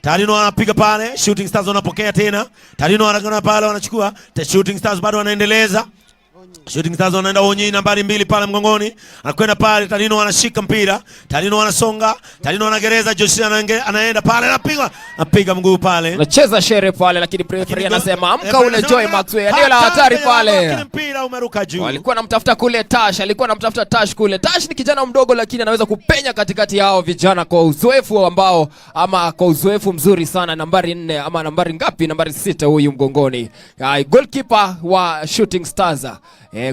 Tarino anapiga pale, Shooting Stars wanapokea tena. Tarino wanakwenda pale wanachukua. The Shooting Stars bado wanaendeleza. Shooting Stars wanaenda Onyi nambari 2 pale mgongoni. Anakwenda pale, Tarino anashika mpira. Tarino anasonga, Tarino anagereza, Joshua anaenda pale anapiga, anapiga mguu pale. Anacheza shere pale, lakini referee anasema amka ule Joy Maxwell, eneo la hatari pale. Lakini mpira umeruka juu. Alikuwa anamtafuta kule Tash, alikuwa anamtafuta Tash kule. Tash ni kijana mdogo lakini anaweza kupenya katikati yao vijana kwa uzoefu ambao ama kwa uzoefu mzuri sana. Nambari 4 ama nambari ngapi? Nambari 6 huyu mgongoni. Ay, goalkeeper wa Shooting Stars.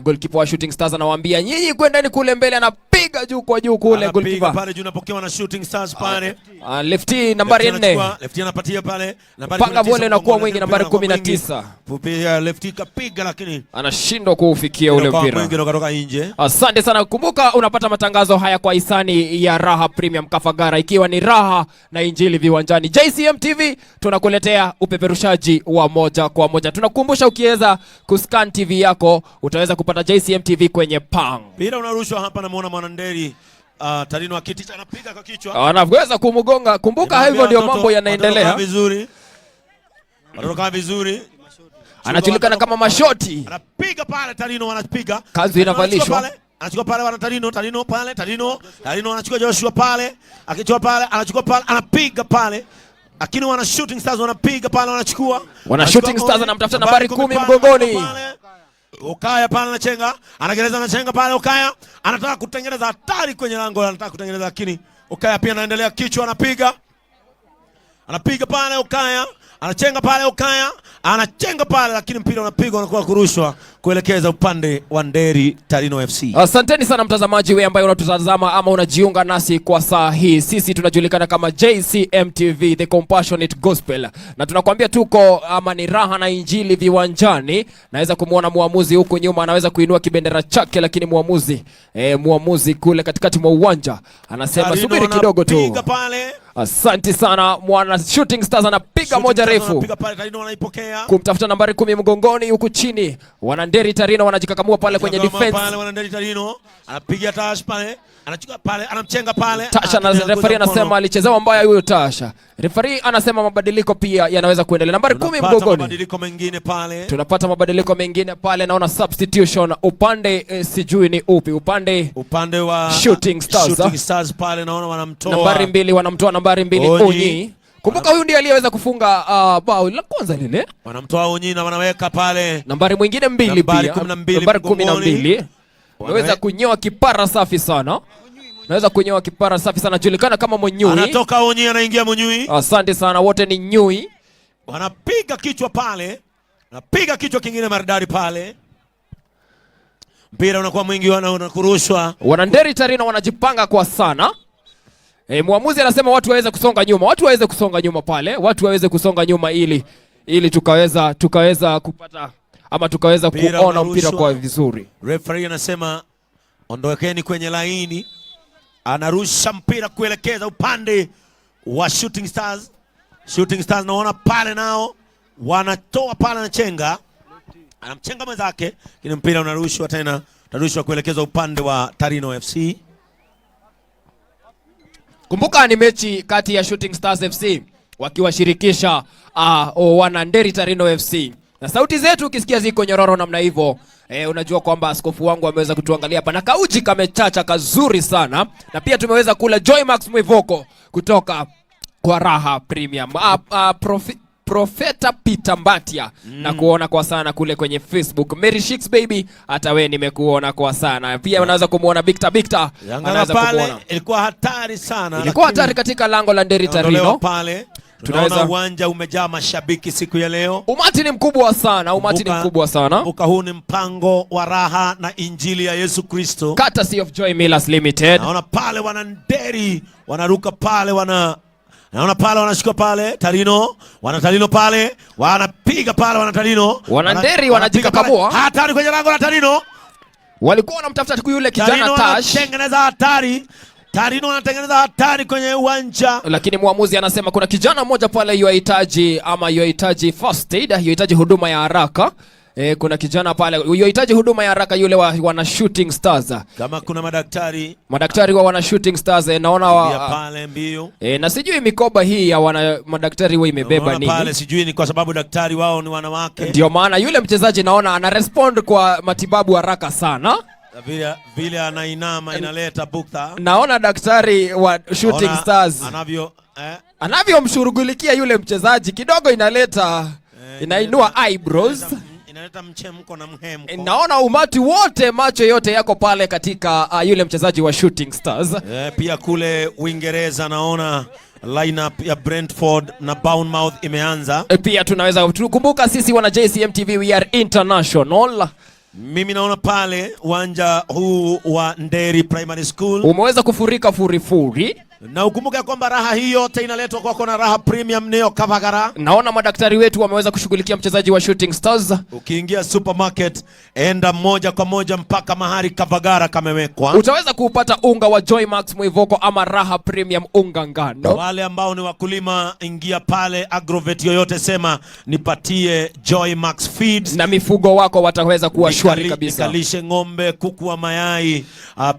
Goalkeeper wa Shooting Stars anawaambia nyinyi kwendeni kule mbele, anapiga juu kwa juu kule Anapiga goalkeeper. pale juu, napokewa na Shooting Stars pale. Lefty nambari Lefty 4. anachukua, lefty anapatia pale. Nambari Panga 19 bole inakuwa mgongoni, mwingi, nambari mpira unakuwa 19. mwingi. Fupi, lefty kapiga lakini Anashindwa kuufikia ule unakuwa mpira. mwingi na ukatoka nje. Asante sana. Kumbuka unapata matangazo haya kwa hisani ya Raha Premium Kafagara, ikiwa ni raha na injili viwanjani. JCM TV tunakuletea upeperushaji wa moja kwa moja. Tunakukumbusha ukiweza kuscan TV yako utaweza kupata JCM TV kwenye pang. Mpira unarushwa hapa, namuona Mwananderi Tarino akiticha anapiga kwa kichwa. Anaweza kumgonga. Kumbuka Nimeambia hivyo ndio mambo watoto yanaendelea. kaa vizuri. Watoto kaa vizuri. Anajulikana kama Mashoti. Anapiga pale, Tarino wanapiga. Kanzu Tarino inavalishwa. anachukua pale, anachukua pale wana Tarino, Tarino pale, Tarino, Tarino anachukua Joshua pale, akichukua pale, anachukua pale, anapiga pale. Lakini wana Shooting Stars wanapiga pale, wanachukua. Wana Anachukua Shooting Stars Oni, anamtafuta nambari 10 pale, mgongoni. anachukua pale. Ukaya pale anachenga, anagereza anachenga pale Ukaya, anataka kutengeneza hatari kwenye lango, anataka kutengeneza lakini Ukaya pia anaendelea kichwa anapiga. Anapiga pale Ukaya, anachenga pale Ukaya, anachenga pale lakini mpira unapigwa unakuwa kurushwa kuelekeza upande wa Nderi Tarino FC. Asanteni sana mtazamaji wewe ambaye unatutazama ama unajiunga nasi kwa saa hii. Sisi tunajulikana kama JCM TV, The Compassionate Gospel, na tunakwambia tuko ama ni raha na injili viwanjani. Naweza kumwona muamuzi huku nyuma anaweza kuinua kibendera chake, lakini muamuzi kule katikati mwa uwanja anasema Tarino subiri kidogo tu. anapiga pale. Asante sana mwana Shooting Stars anapiga Shooting moja Stars refu anapiga pale, Tarino wanaipokea. Kumtafuta nambari 10 mgongoni huku chini. Wananderi Tarino wanajikakamua pale kwenye Kama defense. pale wana Tarino anapiga Tash pale, anachukua pale, anamchenga pale. Tasha na Anakuza referee mkono. anasema alichezewa mbaya huyo Tasha. Referee anasema mabadiliko pia yanaweza kuendelea. Nambari 10 Tunapata mgongoni. mabadiliko mengine pale. Tunapata mabadiliko mengine pale, naona substitution upande sijui ni upi upande. Upande wa Shooting Stars, Shooting ah. Stars pale naona wanamtoa Nambari 2 wanamtoa nambari 2 Onyi. Onyi. Kumbuka huyu ndiye aliyeweza kufunga bao la kwanza lile. Wanamtoa Onyi na wanaweka pale Nambari mwingine 2 Nambari pia. 12 Nambari 12. mgongoni. Naweza kunyoa kipara safi sana. Naweza kunyoa kipara safi sana, julikana kama Munyui. Anatoka Onyi anaingia Munyui. Asante sana, wote ni Nyui. Wanapiga kichwa pale. Anapiga kichwa kingine maridadi pale. Mpira unakuwa mwingi unakurushwa. Wananderi Tarino wanajipanga kwa sana. Muamuzi anasema watu waweze kusonga nyuma, watu waweze kusonga nyuma pale, watu waweze kusonga nyuma ili tukaweza kupata ama tukaweza Mpira kuona mpira unarushwa. kwa vizuri. Referee anasema ondokeni kwenye laini. Anarusha mpira kuelekeza upande wa Shooting Stars. Shooting Stars naona pale nao wanatoa pale, anachenga, anamchenga mwenzake, lakini mpira unarushwa tena, unarushwa kuelekeza upande wa Tarino FC. Kumbuka ni mechi kati ya Shooting Stars FC wakiwashirikisha Wananderi Tarino FC. Na sauti zetu ukisikia ziko nyororo namna hivyo, unajua kwamba askofu wangu ameweza kutuangalia hapa na kauji kamechacha kazuri sana, na pia tumeweza kula Joymax Mwivoko kutoka kwa Raha Premium. Profeta Peter Mbatia na kuona kwa sana kule kwenye Facebook. Mary Shix baby, hata we nimekuona kwa sana. Pia unaweza kumuona Victor Victor, Yangana anaweza pale kumuona. Ilikuwa hatari sana. Ilikuwa lakini hatari katika lango la Nderi inaondolewa Tarino. pale. Tunaona uwanja umejaa mashabiki siku ya leo. Umati ni mkubwa sana, umati ni mkubwa sana. Kumbuka huu ni mpango wa raha na injili ya Yesu Kristo. Courtesy of Joy Millers Limited. Naona pale wana Nderi wanaruka pale, wana naona pale wanashuka pale Tarino, wana Tarino pale, wanapiga pale wana Tarino. Wana Nderi Wanapiga wanajikakamua. pale. Hatari kwenye lango la Tarino. Walikuwa wanamtafuta yule kijana Tarino Tash, wanatengeneza hatari. Tarino wanatengeneza hatari kwenye uwanja. Lakini mwamuzi anasema kuna kijana mmoja pale yuahitaji ama yuahitaji first aid, yuahitaji huduma ya haraka. Kuna kijana pale yuhitaji huduma ya haraka yule wa wana Shooting Stars. Kama kuna madaktari Madaktari wa wana Shooting Stars, naona ya wa, pale mbio. Na sijui mikoba hii ya wana madaktari wa imebeba Unaona nini. pale, sijui ni kwa sababu daktari wao ni wanawake. Ndio maana yule mchezaji naona ana respond kwa matibabu haraka sana. Vile vile anainama inaleta bukta. Naona daktari wa Shooting Ona Stars anavyo anavyomshughulikia yule mchezaji kidogo inaleta inainua eyebrows. Inaleta mchemko na mhemko. Naona umati wote, macho yote yako pale katika yule mchezaji wa Shooting Stars. Pia kule Uingereza naona lineup ya Brentford na Bournemouth imeanza. Pia tunaweza tukumbuka sisi wana JCM TV, we are international. Mimi naona pale uwanja huu wa Nderi Primary School Umeweza kufurika furifuri. Na ukumbuke kwamba raha hii yote inaletwa kwako na Raha Premium Neo Kavagara. Naona madaktari wetu wameweza kushughulikia mchezaji wa Shooting Stars. Ukiingia supermarket, enda moja kwa moja mpaka mahali Kavagara kamewekwa. Utaweza kuupata unga wa Joy Max Mwivoko ama Raha Premium unga ngano. Wale ambao ni wakulima, ingia pale agrovet yoyote, sema nipatie Joy Max Feeds. Na mifugo wako wataweza kuwa shwari kabisa. Nikalishe ng'ombe, kuku wa mayai,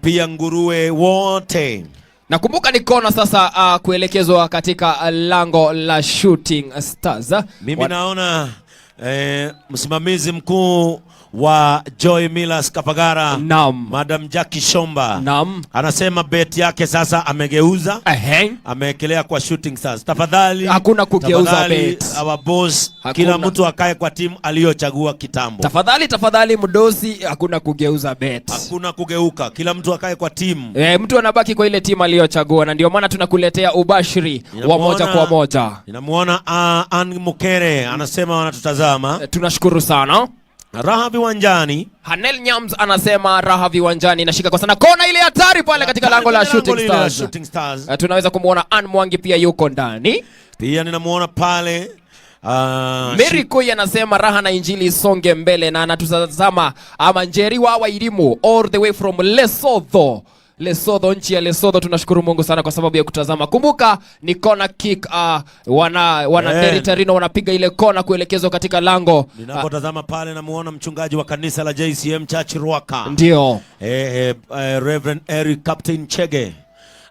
pia nguruwe wote. Nakumbuka ni kona sasa kuelekezwa katika lango la Shooting Stars. Mimi naona msimamizi mkuu wa Joy Millers Kavagara, Madam Jackie Shomba, anasema bet yake sasa amegeuza, amewekelea kwa Shooting Stars. Tafadhali, Hakuna kugeuza tafadhali, bet. our boss, Hakuna. kila mtu akae kwa timu aliyochagua kitambo. Tafadhali tafadhali mdosi, hakuna kugeuza bet. Hakuna kugeuka, kila mtu akae kwa timu. Mtu anabaki kwa ile timu aliyochagua na ndio maana tunakuletea ubashiri wa moja kwa moja. Ninamuona Ann Mukere anasema wanatutazama. Tunashukuru sana. Raha viwanjani. Hanel Nyams anasema raha viwanjani inashika kwa sana. Kona ile hatari pale katika lango la Lango Shooting lile la Stars. Shooting Stars. Tunaweza kumuona Ann Mwangi pia yuko ndani. Pia ninamuona pale Mary Koi anasema raha na injili isonge mbele na anatutazama ama Njeri wa Wairimu all the way from Lesotho. Lesotho, nchi ya Lesotho. Tunashukuru Mungu sana kwa sababu ya kutazama. Kumbuka ni corner kick, wana Nderi Tarino wanapiga ile kona kuelekezwa katika lango. Ninapotazama pale namuona mchungaji wa kanisa la JCM Church Ruaka. Ndio. Reverend Eric Captain Chege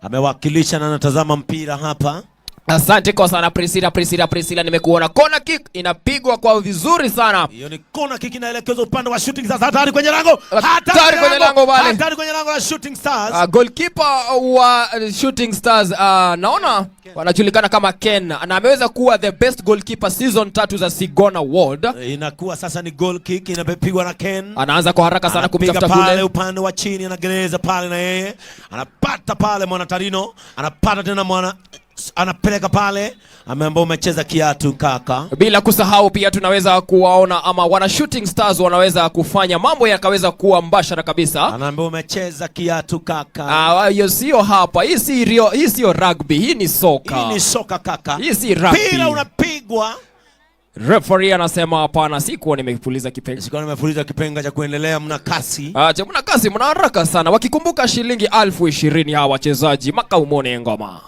amewakilisha na anatazama mpira hapa. Asante kwa sana Priscilla, Priscilla, Priscilla, nimekuona. Corner kick inapigwa kwa vizuri sana. Hiyo ni corner kick inaelekezwa upande wa Shooting Stars. Hatari kwenye lango. Hatari kwenye lango pale. Hatari kwenye lango la Shooting Stars. Goalkeeper wa Shooting Stars, naona wanajulikana kama Ken na ameweza kuwa the best goalkeeper season 3 za Sigona World. Inakuwa sasa ni goal kick inapigwa na Ken. Anaanza kwa haraka sana Anapiga kumtafuta pale kule. upande wa chini, anagereza pale na yeye anapata pale mwana Tarino, anapata tena mwana, anapeleka pale, ameambia umecheza kiatu kaka. Bila kusahau pia tunaweza kuwaona ama wana Shooting Stars wanaweza kufanya mambo yakaweza kuwa mbashara kabisa. Anaambia umecheza kiatu kaka. Ah, hiyo sio hapa. Hii si rio, hii sio rugby, hii ni soka. Hii ni soka kaka. Hii si rugby. Mpira unapigwa. Referee anasema hapana, sikuwa nimepuliza kipenga. Sikuwa nimepuliza kipenga cha kuendelea, mna kasi. Ah, mna kasi, mna haraka sana. Wakikumbuka shilingi 20,000 hawa wachezaji makaumone ngoma.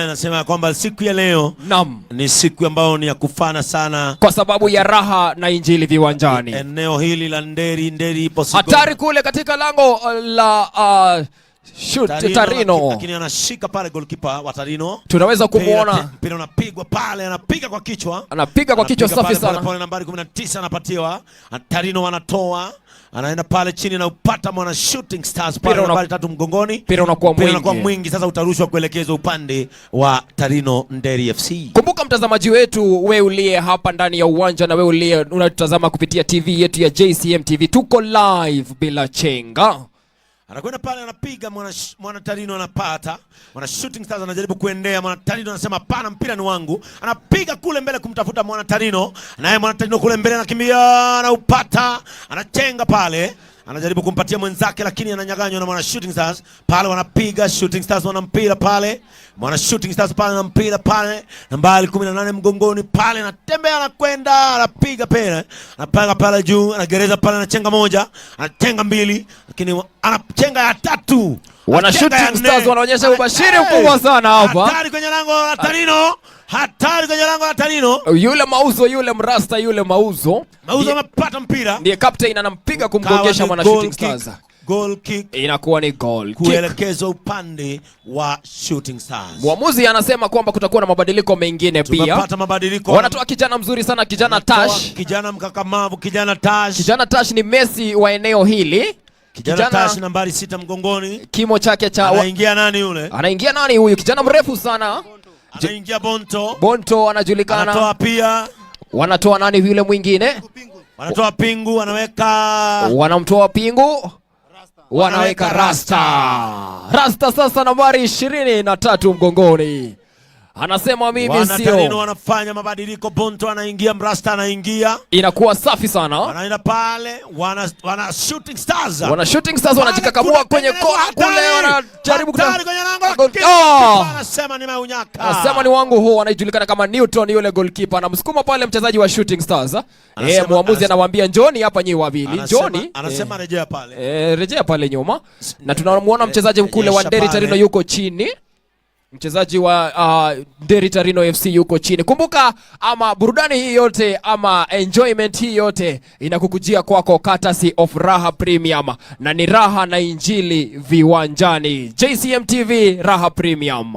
Nasema kwamba siku ya leo ni siku ambayo ni ya kufana sana kwa sababu ya raha na injili viwanjani. Eneo hili la Nderi, Nderi ipo Sigona. Hatari kule katika lango la shoot, Tarino, Tarino. Lakini anashika pale goalkeeper wa Tarino. Tunaweza kumuona Mpira unapigwa pale, anapiga kwa kichwa. Anapiga kwa kichwa Anapiga safi pale, sana. Pale, pale nambari 19 anapatiwa. Tarino wanatoa. Anaenda pale chini na upata mwana Shooting Stars pale nambari 3 mgongoni. Mpira unakuwa Mpira unakuwa mwingi. mwingi sasa, utarushwa kuelekezwa upande wa Tarino Nderi FC. Kumbuka mtazamaji wetu, we uliye hapa ndani ya uwanja na we uliye unatutazama kupitia TV yetu ya JCM TV, tuko live bila chenga. Anakwenda pale anapiga mwana Tarino anapata. Mwana Shooting Stars anajaribu kuendea, mwana Tarino anasema hapana, mpira ni wangu. Anapiga kule mbele kumtafuta mwana Tarino. Naye mwana Tarino kule mbele anakimbia, anaupata, anachenga pale. Anajaribu kumpatia mwenzake lakini ananyang'anywa na mwana Shooting Stars. Pale wanapiga Shooting Stars wana mpira pale. Mwana Shooting Stars pale na mpira pale. Nambari 18 mgongoni pale anatembea anakwenda anapiga pale. Anapiga pale juu, anagereza pale, anachenga moja, anachenga mbili, lakini anachenga ya tatu. Wana Anachenga ya Shooting Stars nne. wanaonyesha ubashiri mkubwa sana hapa. Hatari kwenye lango la Tarino. Hatari kwenye lango lango la Tarino. Yule Mauzo, yule Mrasta, yule Mauzo. Mauzo amepata mpira. Ndiye captain, anampiga kumgongesha Kawa ni mwana goal Shooting kick. Stars. Goal kick Inakuwa ni goal kick. Kuelekezwa upande wa Shooting Stars. Mwamuzi anasema kwamba kutakuwa na mabadiliko mengine pia. Tumepata mabadiliko. Wanatoa kijana mzuri sana, kijana Wanatoa Tash. kijana mkakamavu, kijana Tash. Kijana Tash ni Messi wa eneo hili. Kijana Tash, nambari 6 mgongoni. Kimo chake cha Anaingia nani yule? Anaingia nani huyu? Kijana mrefu sana. Anaingia Bonto. Bonto anajulikana. Anatoa pia. Wanatoa nani yule mwingine? Wanatoa Pingu, anaweka Wanamtoa Pingu. Wanaweka Rasta. Rasta sasa nambari 23 mgongoni. Anasema mimi Wana Tarino sio. Wanafanya mabadiliko. Bonto anaingia, Mrasta anaingia. Inakuwa safi sana. Wanaenda pale, wana Shooting Stars. Wana Shooting Stars wanajikakamua Pale kwenye kuna kona kule, hatari. wanajaribu Hatari kwenye lango la Goal. kipa. Oh! Anasema nimeunyaka. Anasema ni wangu huu, anajulikana kama Newton yule goalkeeper, anamsukuma pale mchezaji wa Shooting Stars. Muamuzi anawaambia njoni hapa nyi wawili, njoni. Anasema rejea pale. Rejea pale nyuma. Na tunamuona mchezaji mkule wa Rejesha Nderi pale. Tarino yuko chini. Mchezaji wa Nderi Tarino FC yuko chini. Kumbuka ama burudani hii yote ama enjoyment hii yote inakukujia kwako courtesy of Raha Premium, na ni raha na injili viwanjani. JCM TV, Raha Premium.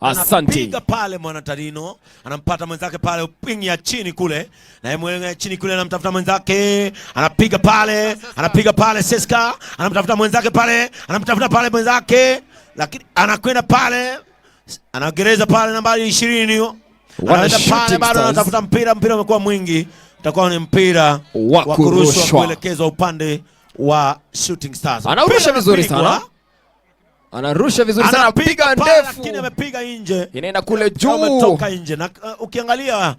Asante. Anapiga pale mwana Tarino, anampata mwenzake pale pingi ya chini kule, na yeye mwenyewe ya chini kule anamtafuta mwenzake, anapiga pale, anapiga pale Seska, anamtafuta mwenzake pale, anamtafuta pale mwenzake, lakini anakwenda pale, anagereza pale nambari 20 hiyo. Wana Anaenda pale Shooting bado Stars. anatafuta mpira, mpira umekuwa mwingi, utakuwa ni mpira Wa wa kurushwa kurushwa. kuelekezwa upande wa Shooting Stars. Anaurusha Mpira vizuri unapigwa. sana. Anarusha vizuri sana, Anapiga piga pale, ndefu. lakini amepiga nje. Inaenda kule juu. Umetoka nje na ukiangalia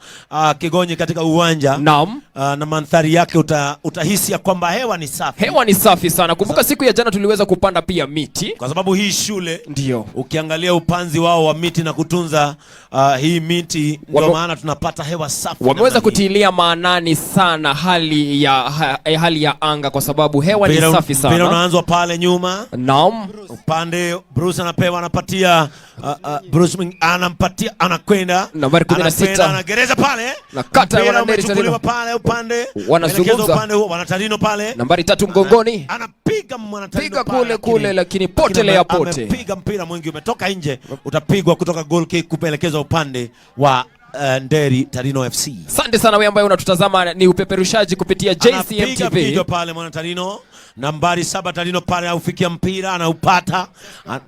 Kigonyi katika uwanja na mandhari yake utahisi ya kwamba hewa ni safi. Hewa ni safi sana. Kumbuka siku ya jana tuliweza kupanda pia miti. Kwa sababu hii shule ukiangalia upanzi wao wa miti na kutunza hii miti ndio maana tunapata hewa safi Wameweza namna hii. kutilia maanani sana hali ya anga kwa sababu hewa ni safi Mpira sana. unaanzwa pale nyuma upande Bruce anapewa, anapatia Bruce anampatia, anakwenda Nambari 16. anakwenda, anagereza pale Na kata Mpira wana Nderi umechukuliwa Tarino. pale upande Wanazungumza. Elekezwa upande huo wana Tarino pale. Nambari 3 mgongoni. Anapiga mwana Tarino Piga pale, kule kule, lakini potelea pote. Amepiga mpira mwingi umetoka nje, utapigwa kutoka goal kick kupelekezwa upande wa Nderi Tarino FC. Asante sana wewe ambaye unatutazama, ni upeperushaji kupitia JCM Anapiga TV. pigo pale mwana Tarino, nambari 7 Tarino pale aufikia mpira, anaupata.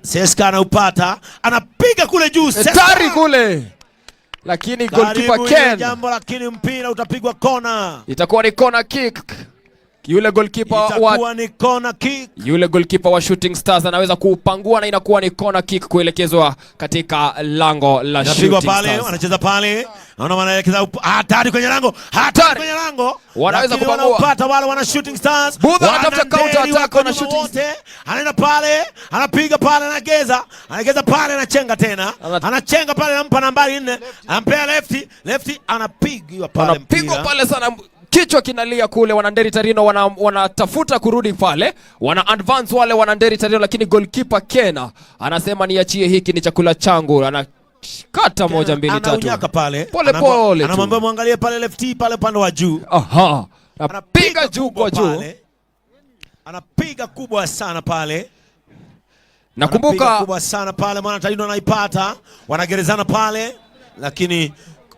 Seska anaupata, anapiga kule juu Seska. Tari kule. Lakini goalkeeper Karibu ile Ken jambo, lakini mpira utapigwa kona. Itakuwa ni corner kick. Yule goalkeeper wa Itakuwa ni corner kick. Yule goalkeeper wa Shooting Stars anaweza kuupangua na inakuwa ni corner kick kuelekezwa katika lango la Inapigwa Shooting pale, Stars. wanacheza pale. Naona wanaelekeza hatari kwenye lango, hatari Hatari. kwenye lango. Wanaweza Lakini kupangua. wanaupata wale wana Shooting Stars. Budha Wana anatafuta counter Nderi attack, wako wana nyuma Shooting wote. Anaenda pale, anapiga pale, anageza, anageza pale, anachenga tena. Anachenga pale, anampa nambari 4, anampea lefty, lefty anapigwa pale Wanapigwa mpira. pale sana, kichwa kinalia kule. Wana Nderi Tarino wanatafuta kurudi pale, wana advance wale wana Nderi Tarino, lakini goalkeeper Kena anasema niachie, hiki ni chakula changu. Anakata moja mbili tatu, Anaunyaka pale. Pole pole tu. Anamwambia mwangalie pale lefty pale upande wa juu. Aha, anapiga juu kubwa kwa juu. pale. Anapiga kubwa sana pale. Anapiga Nakumbuka kubwa sana pale, mwana Tarino anaipata, wanagerezana pale, lakini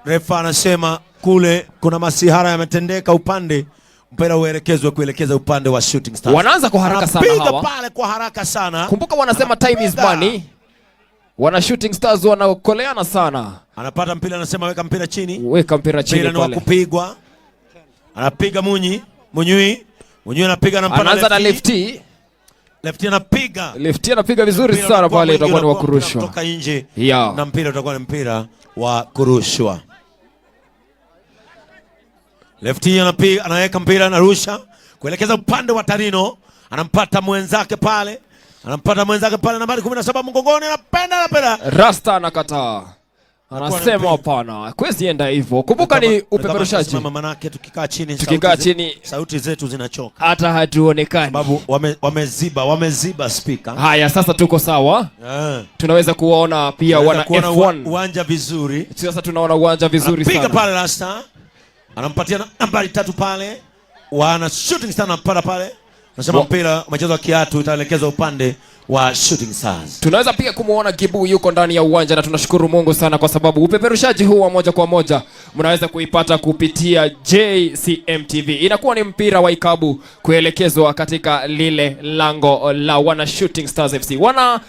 refa anasema kule kuna masihara yametendeka upande, mpira uelekezwe kuelekeza upande wa Shooting Stars. Wanaanza kwa haraka sana Anapiga hawa. pale kwa haraka sana. Kumbuka wanasema time is Anapiga. money. Wana Shooting Stars wanakoleana sana. Anapata mpira, anasema weka mpira chini. Weka mpira chini Mpira ni wa pale. kupigwa. Anapiga Munyi, Munyui, Munyui anapiga, anampata Anaanza na lefty. lefty. Lefty anapiga. Lefty anapiga vizuri Mpira sana unakuwa pale, mwingi, itakuwa ni wa unakuwa mpira kurushwa. kutoka nje. Yeah. Na mpira utakuwa ni mpira wa kurushwa. Lefty anapiga, anaweka mpira, anarusha kuelekeza upande wa Tarino, anampata mwenzake pale, anampata mwenzake pale, nambari 17 mgongoni, anapenda anapenda. Rasta anakataa. Anasema hapana, kwezi enda hivyo. Kumbuka ni upeperushaji. Mama, manake tukikaa chini, Tukikaa chini sauti zetu zinachoka. Hata hatuonekani. Sababu wameziba speaker. Haya, sasa tuko sawa. Tunaweza kuwaona pia Tunaweza wana kuona F1. Uwanja vizuri. Sasa tunaona uwanja vizuri Anapiga sana. pale Rasta. Anampatia nambari 3 pale. Wana Shooting Star anapata pale. Anasema mpira umechezwa kiatu, utaelekezwa upande wa Shooting Stars. Tunaweza pia kumuona Gibu yuko ndani ya uwanja na tunashukuru Mungu sana kwa sababu upeperushaji huu wa moja kwa moja mnaweza kuipata kupitia JCM TV. Inakuwa ni mpira wa ikabu kuelekezwa katika lile lango la wana Shooting Stars FC. Wana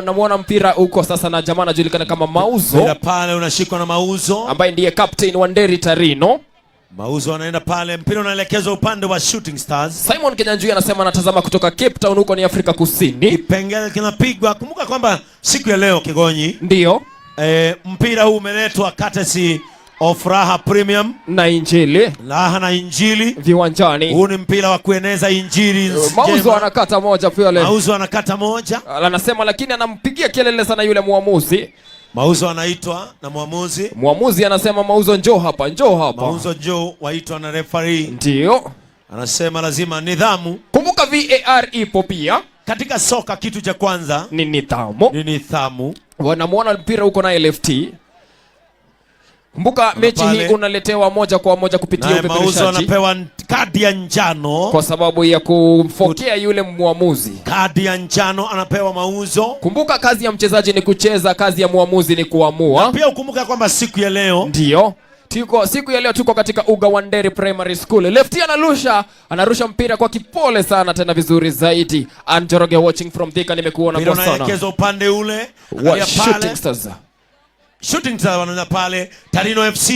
namuona mpira uko sasa na jamaa anajulikana kama Mauzo, Mpira pale unashikwa na Mauzo, ambaye ndiye captain wa Nderi Tarino. Mauzo anaenda pale, mpira unaelekezwa upande wa Shooting Stars. Simon Kenyanjui anasema anatazama kutoka Cape Town, huko ni Afrika Kusini. Kipengele kinapigwa. Kumbuka kwamba siku ya leo Kigonyi, Ndio. Mpira huu umeletwa courtesy of Raha Premium na Injili, Raha na Injili viwanjani. Huu ni mpira wa kueneza Injili Mauzo njema. anakata moja pale. Mauzo anakata moja. Anasema lakini anampigia kelele sana yule muamuzi. Mauzo anaitwa na mwamuzi. Mwamuzi anasema Mauzo njoo hapa, njoo hapa. Mauzo njoo, waitwa na referee. Ndio. Anasema lazima nidhamu. Kumbuka VAR ipo pia. Katika soka kitu cha kwanza ni nidhamu. Ni nidhamu. Wanamuona mpira uko na LFT. Kumbuka mechi pale hii unaletewa moja kwa moja kupitia Naye Mauzo upeperushaji. anapewa kadi ya njano kwa sababu ya kumfokea yule mwamuzi. Kadi ya njano anapewa Mauzo. Kumbuka kazi ya mchezaji ni kucheza, kazi ya mwamuzi ni kuamua. Na pia ukumbuka kwamba siku ya leo ndio tuko siku ya leo tuko katika uga wa Nderi Primary School. Lefty anarusha mpira kwa kipole sana tena vizuri zaidi. Anjoroge watching from Thika, nimekuona Mpira kwa sana. unaelekezwa upande ule. Wa Angalia pale. Shooting Stars. Shooting Stars wanaanza pale. Tarino FC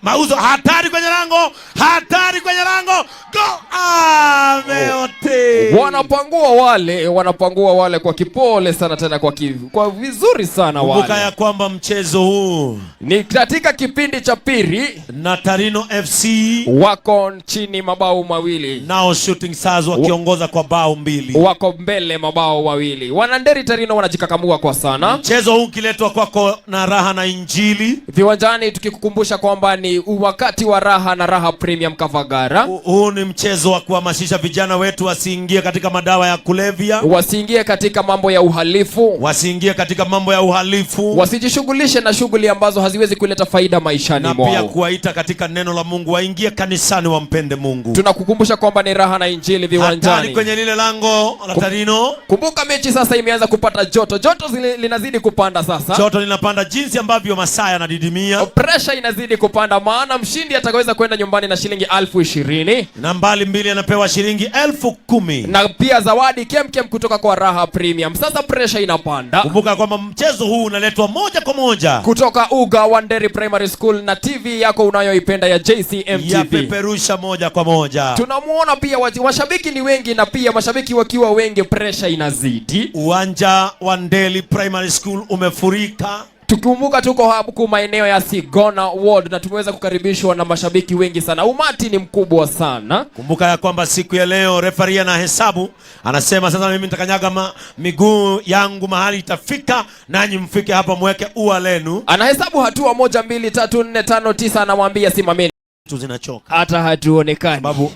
Mauzo hatari kwenye lango, hatari kwenye lango. Go! Ameote. Wanapangua wale, wanapangua wale kwa kipole sana tena kwa vizuri sana Kumbuka wale. ya kwamba mchezo huu ni katika kipindi cha pili na Tarino FC wako chini mabao 2. Nao Shooting Stars wakiongoza kwa bao 2. Wako mbele mabao 2. Wananderi Tarino wanajikakamua kwa sana. Mchezo huu ukiletwa kwako na Raha na Injili. Viwanjani tukikukumbusha kwamba ni wakati wa Raha na Raha Premium Kavagara. Huu ni mchezo wa kuhamasisha vijana wetu wasiingie katika madawa ya kulevya, wasiingie katika mambo ya uhalifu, wasiingie katika mambo ya uhalifu, wasijishughulishe na shughuli ambazo haziwezi kuleta faida maishani na pia mwao, kuwaita katika neno la Mungu, waingie kanisani wampende Mungu. Tunakukumbusha kwamba ni Raha na Injili Hatari viwanjani kwenye lile lango la Tarino. Kumbuka mechi sasa imeanza kupata joto, joto linazidi kupanda sasa. Joto linapanda jinsi ambavyo masaa yanadidimia. Pressure inazidi kupanda, maana mshindi atakaweza kwenda nyumbani na shilingi 20,000. Na mbali mbili anapewa shilingi 10,000. Na pia zawadi kemkem kutoka kwa Raha Premium. Sasa pressure inapanda. Kumbuka kwamba mchezo huu unaletwa moja kwa moja kutoka uga wa Nderi Primary School na TV yako unayoipenda ya JCM TV. Yapeperusha moja kwa moja. Tunamuona pia washabiki ni wengi, na pia mashabiki wakiwa wengi pressure inazidi. Uwanja wa Nderi Primary School umefurika. Tukikumbuka tuko huku maeneo ya Sigona Ward na tumeweza kukaribishwa na mashabiki wengi sana. Umati ni mkubwa sana. Kumbuka ya kwamba siku ya leo referee anahesabu, anasema sasa mimi nitakanyaga miguu yangu mahali itafika, nanyi mfike hapa mweke ua lenu. Anahesabu hatua 1 2 3 4 5 9, anamwambia simameni. Zinachoka. Hata hatuonekani. Sababu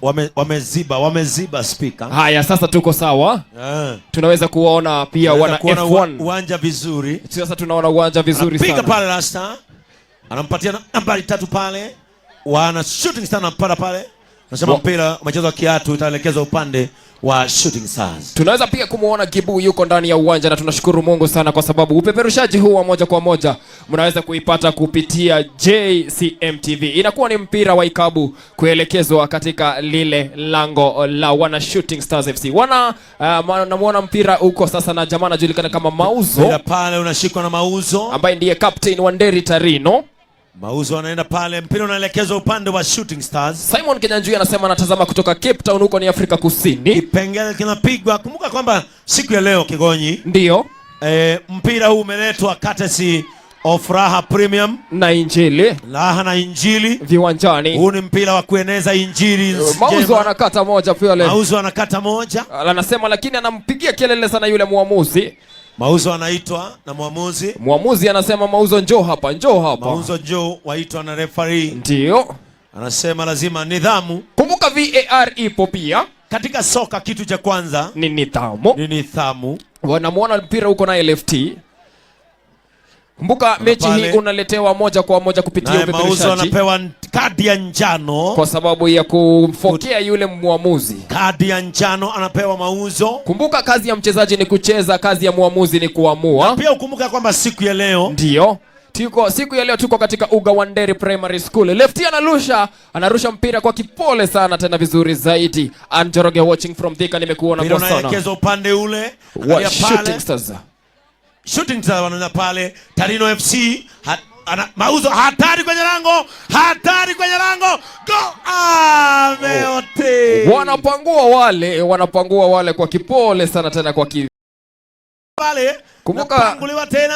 wameziba speaker. Haya, sasa tuko sawa. Tunaweza kuwaona pia Tunaweza wana kuona F1. uwanja vizuri. Sasa tunaona uwanja vizuri Anapiga sana. pale Rasta. Anampatia nambari 3 pale. Wana Shooting Star anapata pale. Anasema mpira umechezwa kiatu, utaelekezwa upande wa Shooting Stars. Tunaweza pia kumuona Gibu yuko ndani ya uwanja na tunashukuru Mungu sana kwa sababu upeperushaji huu wa moja kwa moja mnaweza kuipata kupitia JCM TV. Inakuwa ni mpira wa ikabu kuelekezwa katika lile lango la wana Shooting Stars FC. Namuona mpira uko sasa na jamaa anajulikana kama Mauzo, Mpira pale unashikwa na Mauzo, ambaye ndiye captain wa Nderi Tarino. Mauzo anaenda pale, mpira unaelekezwa upande wa Shooting Stars. Simon Kenyanjui anasema anatazama kutoka Cape Town, huko ni Afrika Kusini. Kipengele kinapigwa. Kumbuka kwamba siku ya leo Kigonyi, Ndio. Mpira huu umeletwa courtesy of Raha Premium na Injili, Raha na Injili viwanjani. Huu ni mpira wa kueneza Injili Mauzo njema. anakata moja pale. Mauzo anakata moja. Anasema lakini anampigia kelele sana yule mwamuzi. Mauzo anaitwa na mwamuzi. Mwamuzi anasema Mauzo, njoo hapa, njoo hapa. Mauzo njoo, waitwa na referee. Ndio. Anasema lazima nidhamu. Kumbuka VAR ipo pia. Katika soka kitu cha kwanza ni nidhamu. Ni nidhamu. Wanamuona mpira huko na LFT. Kumbuka mechi pale hii unaletewa moja kwa moja kupitia Naye Mauzo upeperushaji. anapewa kadi ya njano kwa sababu ya kumfokea yule mwamuzi. Kadi ya njano anapewa Mauzo. Kumbuka kazi ya mchezaji ni kucheza, kazi ya mwamuzi ni kuamua. Na pia ukumbuka kwamba siku ya leo ndio tuko siku ya leo tuko katika uga wa Nderi Primary School. Lefty anarusha mpira kwa kipole sana tena vizuri zaidi. Anjoroge watching from Thika, nimekuona Mpira kwa sana. unaelekezwa upande ule. Wa Angalia pale. Shooting Stars. Shooting Stars wanaanza pale. Tarino FC Mauzo hatari kwenye lango, hatari kwenye lango. Go! Ameote. Wanapangua wale kwa kipole sana tena kwa ki pale. Kumbuka Napanguliwa tena,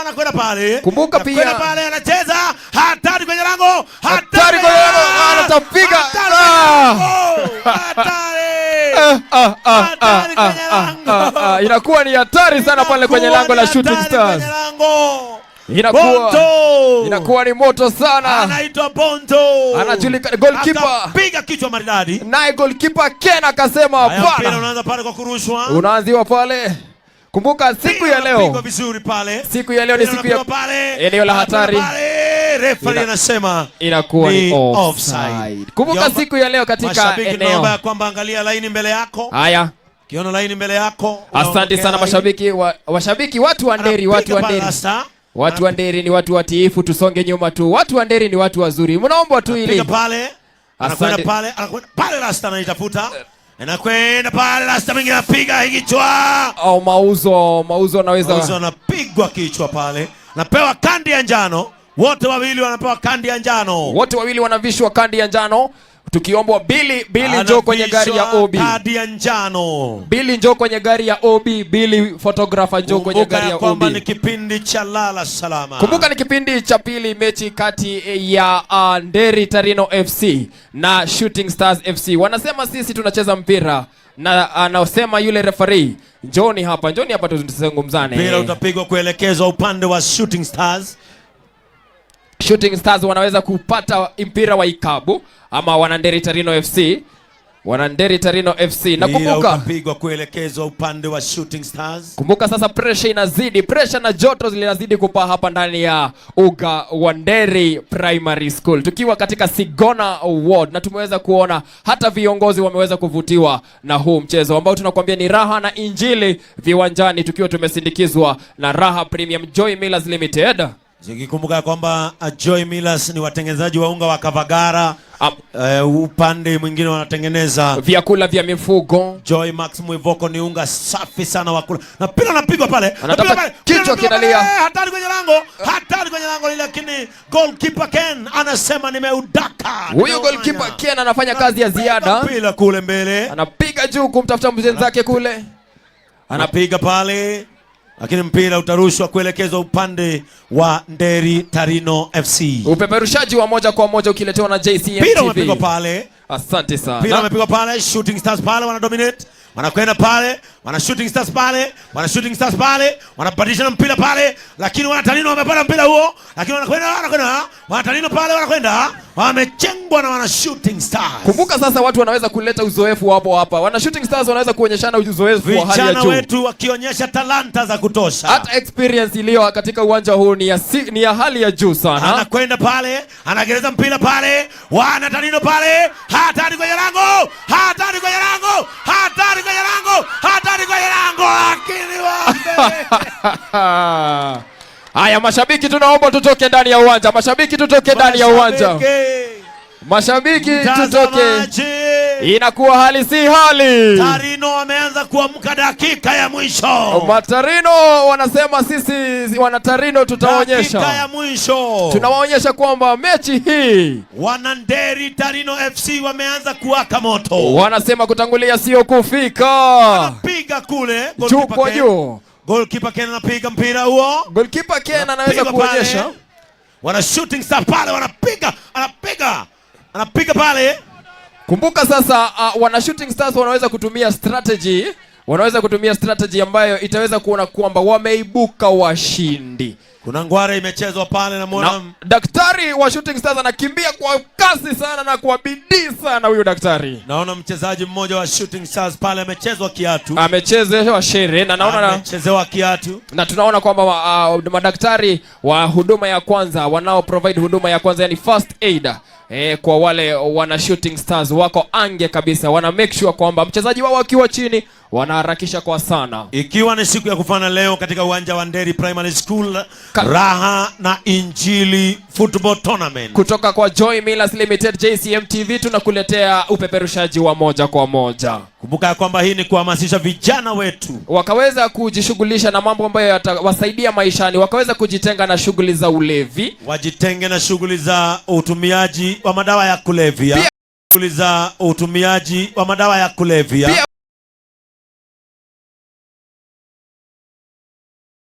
anakwenda pale. Kumbuka Anakwenda pia pale anacheza, hatari kwenye lango, hatari kwenye lango, anatapiga. Hatari kwenye lango, hatari. Hatari kwenye lango. Inakuwa ni hatari sana pale kwenye lango la Shooting Hatari Stars. kwenye lango. Inakuwa Bonto. Inakuwa ni moto sana. Anaitwa Bonto. Anajulikana goalkeeper. Akapiga kichwa maridadi. Naye goalkeeper Ken akasema Haya, mpira hapana. unaanza pale kwa kurushwa. Unaanziwa pale. Kumbuka siku ya Mpira unapigwa leo. vizuri pale. Siku ya leo ni Mpira siku ya unapigwa pale. eneo la hatari. Pale. Referee anasema Inakuwa ni ni offside. offside. Kumbuka siku ya leo katika Mashabiki, eneo. tunaomba ya kwamba angalia laini mbele yako. Haya. Kiona laini mbele yako. Asante unaondokea sana laini. mashabiki washabiki watu wa Nderi, watu wa Anapiga Nderi. pale sasa. Watu wa Nderi ni watu watiifu, tusonge nyuma tu. Watu wa Nderi ni watu wazuri. Mnaomba tu ili. Piga pale. Anakwenda Asante. pale, anakwenda pale, Rasta anaitafuta. Anakwenda pale Rasta mwingine anapiga kichwa. Au mauzo anaweza. Mauzo anapigwa kichwa pale. Anapewa kandi ya njano. Wote wawili wanapewa kandi ya njano. Wote wawili wanavishwa kandi ya njano. Tukiombwa Billy, Billy njoo kwenye gari ya Anavishwa OB. Kadi ya njano. Billy njoo kwenye gari ya OB, Billy photographer njoo kwenye Kumbuka gari ya ya kwamba OB. ni kipindi cha lala salama. Kumbuka ni kipindi cha pili, mechi kati ya Nderi Tarino FC na Shooting Stars FC. Wanasema sisi tunacheza mpira na anasema yule referee, njoni hapa, njoni hapa tuzungumzane. Mpira utapigwa kuelekezwa upande wa Shooting Stars. Shooting Stars wanaweza kupata mpira wa ikabu ama wana Nderi Tarino FC. Wana Nderi Tarino FC. Na Mpira kumbuka utapigwa kuelekezwa upande wa Shooting Stars. Kumbuka sasa pressure inazidi, pressure na joto linazidi kupaa hapa ndani ya uga wa Nderi Primary School, tukiwa katika Sigona Ward, na tumeweza kuona hata viongozi wameweza kuvutiwa na huu mchezo ambao tunakuambia ni raha na injili viwanjani, tukiwa tumesindikizwa na Raha Premium Joy Millers Limited. Zikikumbuka kwamba Joy Millers ni watengenezaji wa unga wa Kavagara. Upande mwingine wanatengeneza vyakula vya mifugo. Joy Max Mwivoko ni unga safi sana wa kula. Na mpira unapigwa pale. Anataka Napigwa pale. kichwa Mpira unapigwa kinalia. pale. Hatari kwenye lango. Hatari kwenye lango lile, lakini goalkeeper Ken anasema nimeudaka. Huyu Nimeumanya. goalkeeper Ken anafanya kazi ya ziada. Mpira kule mbele. Anapiga juu kumtafuta mwenzake kule. Anapiga pale. Lakini mpira utarushwa kuelekezwa upande wa Nderi Tarino FC. Upeperushaji wa moja kwa moja ukiletewa na JCM Mpira umepigwa TV. pale. Asante Mpira sana. umepigwa pale, Shooting Stars pale wana dominate, wanakwenda pale, wana Shooting Stars pale, wana Shooting Stars pale, wanabadilishana mpira pale, lakini wana Tarino wamepata mpira huo, lakini wanakwenda, wana Tarino pale wanakwenda, wamechengwa na wana Shooting Stars. Kumbuka sasa watu wanaweza kuleta uzoefu wapo hapa. Wana Shooting Stars wanaweza kuonyeshana uzoefu wa hali ya Vijana juu. wetu wakionyesha talanta za kutosha. Hata experience iliyo katika uwanja huu ni ya hali ya juu sana. Anakwenda pale, anagereza mpira pale, wana Tarino pale, hatari kwenye lango, hatari kwenye lango, hatari kwenye lango, hatari kwenye lango, lakini wape Haya mashabiki, tunaomba tutoke ndani ya uwanja. Mashabiki tutoke ndani ya uwanja. Mashabiki, Mashabiki tutoke. mtazamaji, Inakuwa hali si hali. Tarino wameanza kuamka dakika ya mwisho. Matarino wanasema sisi wana Tarino Dakika ya tutaonyesha. mwisho. Tunawaonyesha kwamba mechi hii Wananderi Tarino FC wameanza kuwaka moto. wanasema kutangulia sio kufika. Piga kule Juu goalkeeper kwa Ken. juu. Goalkeeper Ken anapiga mpira huo. Goalkeeper Ken anaweza Pigwa pale. kuonyesha. Wana Shooting Star pale wanapiga, anapiga. Anapiga pale. Kumbuka sasa wana Shooting Stars wanaweza kutumia strategy Wanaweza kutumia strategy ambayo itaweza kuona kwamba wameibuka washindi. Kuna ngware imechezwa pale na muona Na daktari wa Shooting Stars anakimbia kwa kasi sana na kwa bidii sana huyu daktari. Naona mchezaji mmoja wa Shooting Stars pale amechezwa kiatu. Amechezewa shere na naona Amechezewa kiatu. Na tunaona kwamba madaktari wa huduma ya kwanza, wanao provide huduma ya kwanza, yani first aid, kwa wale wana Shooting Stars wako ange kabisa, wana make sure kwamba mchezaji wao akiwa chini wanaharakisha kwa sana. Ikiwa ni siku ya kufana leo katika uwanja wa Nderi Primary School, Raha na Injili Football Tournament. Kutoka kwa Joy Millers Limited, JCM TV tunakuletea upeperushaji wa moja kwa moja. Kumbuka ya kwamba hii ni kuhamasisha vijana wetu wakaweza kujishughulisha na mambo ambayo yatawasaidia maishani, wakaweza kujitenga na shughuli za ulevi, wajitenge na shughuli za utumiaji wa madawa ya kulevya. Shughuli za utumiaji wa madawa ya kulevya. Pia